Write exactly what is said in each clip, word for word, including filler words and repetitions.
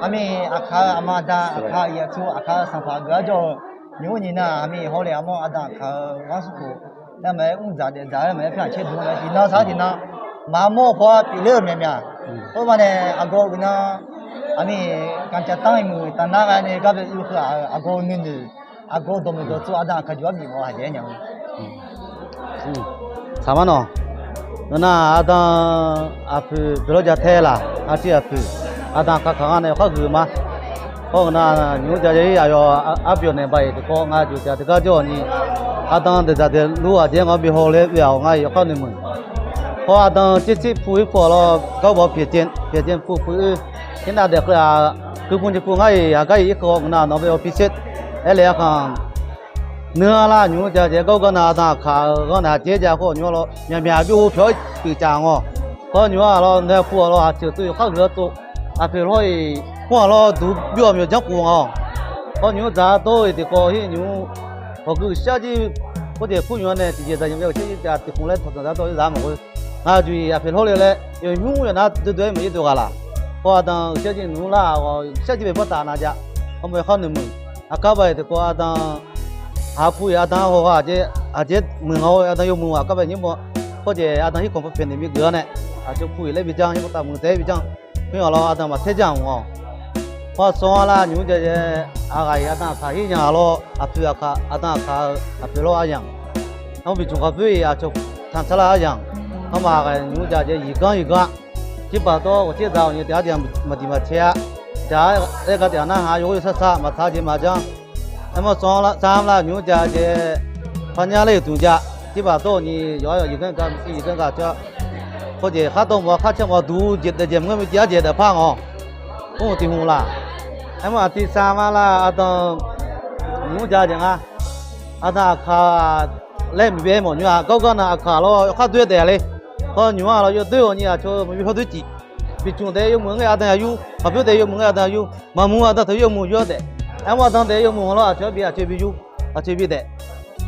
Aqmiq Aqkaq-eu aqma aqda, Aqkaq-eu iqyaq tu, Aqkaq-eu sanqpaq geuf-ar jawr-eu, nyiq mr nyiq nar aqmiq hawle-aq mawr, aqda Aqkaq-eu gharsuq khof, nar maqaer mr dzaq daef dzaq-aer maqaer pyar aqcaer duq-anr tiqnan sar tiqnan, maqmawr paw-a pyeufler-euq myaqmyaq. Khoerma nae aqgawr uiqnan, aqmiq Ganqjaqtanr-iq muiq taf nar ghae nae gar bae uiq heu-aq-euq aqgawr nuinoeq, aqgawr dawqmuiq dawqtsuif aqda Aqkaq jawr-ar bif mawf-a haeq jae-aer nya-eu. Saqmar nawq, ngeur nar aqda aqpoeq poeq lawr ja tae laq, aqciv aqpoeq, aqda Aqkaq kaq ngar nae yawkhav huiq ma. Hawr ngeur nar nymq mr ja jav-ir aqyawf arbyawq naeq ba-iq tiqkawv ngar juq ja teugar jawr-awq ni, aqda daeqdzaq daeqlur aqjaer ngawr bi hawler oe-aq ngar-iq yawkhav noeqmuiq. Hawr aqda tsertser pu-ir pu-awq lawr, garbaw pyaeqcaev pyaeqcaev pu puiv-ir, irnav daef keuv-aq, kuiv pu jeq pu ngar-iq aqgar-iq irkeuv-awr ngeur nar nawq bae-awr pisher aer le-ar khanq. Nuir-anr lar nymq mr ja jav-aer gar gar nar aqda Aqkaq-eu ghanr naeq aqjaer ja khawf nymq-anr lawr myaqmyaq byov hu pyawq-aer pyeuf caf-awq. Hawr nymq-anr-aq lawr nae pu-awq lawr aqceuq tov yawkhav huiq-anr tsov, aqpoeq lawr-iq kur-aq lawr duq byov-awq myawqjanr khof nga-awq. Hawr nymq mr dzaq-ar dawr-iq tiqkawv hir nymq mr, hawq gui uqshar jir, khoerjeq kur nymq-anr nae tiqjeq dzaq nymq-anr uqshar jir taef tiqkhmq laer tawqdzaq dzar dawr-ir zaq maqghoe. Ngar juq-iq aqpoeq lawr le laer yawqnymr yawqnar doer doer-aer maqir dov ghaq laq. Hawr aqda uqshar jir nymq mr lar-awq uqshar jir bae bartaf nav jav. Hawr mawr yawkhav noeqmuiq. Aqkar ba-iq tiqkawv aqda haq pu-iq aqda hawgha aqjaer muiq nga-awr aqda yawmuiq aqkar ba nyir baw. Khoerjeq aqda hirkhanq paw pyaeqnaeq bi geuf-awr nae, aqcawq pu-iq laer bi janr, yawbaw taf muiq taef-aer bi janr. Khoer-awq lawr aqda maqtaer janr mq-awq. Hawr sanr-anr lar nymq mr ja jav-aer aqghaq-iq aqda Aqkaq hir nya-aq lawr aqpoeq Aqkaq aqda Aqkaq-eu aqpoeq lawr aryamq. Armr bi jmq khaq boer-iq aqcawq tanqsar lar aryamq. Armaf aqghaq nymq mr ja jav-aer yiq ganr yiq ganr, jirbaq dawr ghawqtser dzaq-awq nyi taef-aer tiq ghaq maqdiq maqtae-a. Tiq ghaq aer gar tiq ghaq narhaq yawghawr yawsar sar maqtsaq jeq maqjanr. Aermawr sanr-anr lar nymq mr ja jav-aer parnyar ler-euq dmq jav, jirbaq dawr-awq nyi yawqha yawq yiq ganr gar maqsiq yiq ganr gar tawr. Khoerjeq khar dawr mawf-a khar caer mawf-a duq jeq daef jeq maqngeur bi jav-aer jeq daef par nga-awq. Mr tiq hmq laq. Aermawr aqtiv sar mar lar aqda nymq mr ja jav nga. Aqda Aqkaq laer miqbyaer mawf nymr-a gar gar nar Aqkaq lawr yawkhav doer daef le. Hawr nymq-anr lawr yawdoer-awq nyi aqcawq maqbi hawdoer cif. Bi jmq daef yawmuiq ngae aqda yaq yur, maqbymr daef yawmuiq ngae aqda yur, maqmuiq aqda teu yawmuiq yur-awr daef. Aermawr aqda daef yawmuiq lawr aqcawq bi aqcawq bi yur, aqcawq bi daef.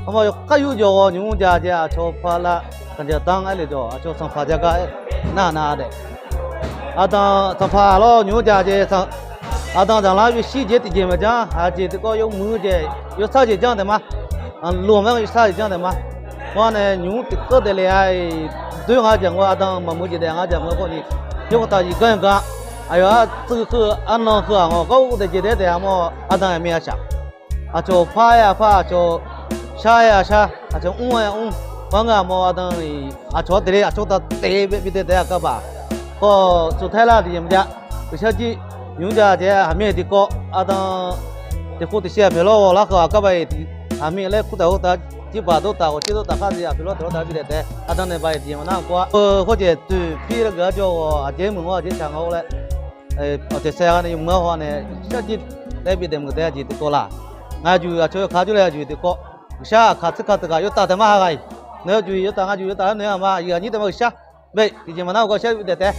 Armawr yawkhav yur jawr-awr nymq mr ja jav aqcawq par lar, Ganqjaqtanr aer le jawr aqcawq sanqpaq ja gar aer nar nav daef. Aqda sanqpaq lawr nymq mr ja jav, aqda zaqlanr bishir jeq tiqjeq maqjanr, aqjeq tiqkawv yawmuiq jeq yawsar jeq janr taef ma. Loq-anr yawsar jeq janr taef ma. Hawr nae nymq mr tiqkeuv daefle-a-iq, doer nga jaq ngeur aqda maqmuiq jeq daef nga jaq ngeur khawf ni, yawkhav taf yiq ganr yaq gar aqyawf-anr tsuiv heu-eu arnan heu-aq ngawr gar ur daef jeq daef daef-a mawr aqda aqmir aqshaq. Aqcawq par-aer aqpar aqcawq shar-aer aqshar aqcawq mr-aer mr, par ngeur-aq mawr aqda-iq aqcawq-anr daefle aqcawq taf taef-aer bi daef taef-aer aqkar baq. Khawf tsoftaer lar tiqjeq maqjav, uqshar jir nymq mr ja jav-aer aqmir tiqkawv aqda tiqkhov tiqshaev aqpoeq lawr ghawq lar khawf aqkar baq-iq, aqmir laer kur taf khoertav jirbaq dawr taf ghawqtser dawr taf khar-iq aqpoeq lawr taef lawr taf bi daef taef aqda nae baq-iq tiqjeq maqnar-aq kawv-a. Khoerjeq toeqpir laer geuf-ar jawr-awq aqjeq muiq ngawr aqjeq tsaq ngawr-awr laer, awqtaeq saer-a nae yawmuiq-anr haw nae uqshar jir laer bi daef muiq taef-a jeq tiqkawv laq. Ngar juq aqcawq yawkaq jawrle-a juq tiqkawv, uqshar aqkaq tserkaq teughaq yawtaf taef ma ha ghaq-iq, nae yawjuq-iq yawtaf ngar juq yawtaf-aer naeq-a ma iqghaq nyir taef ma uqshar. Bae tiqjeq maqnar-aq gawqshar bi daef taef.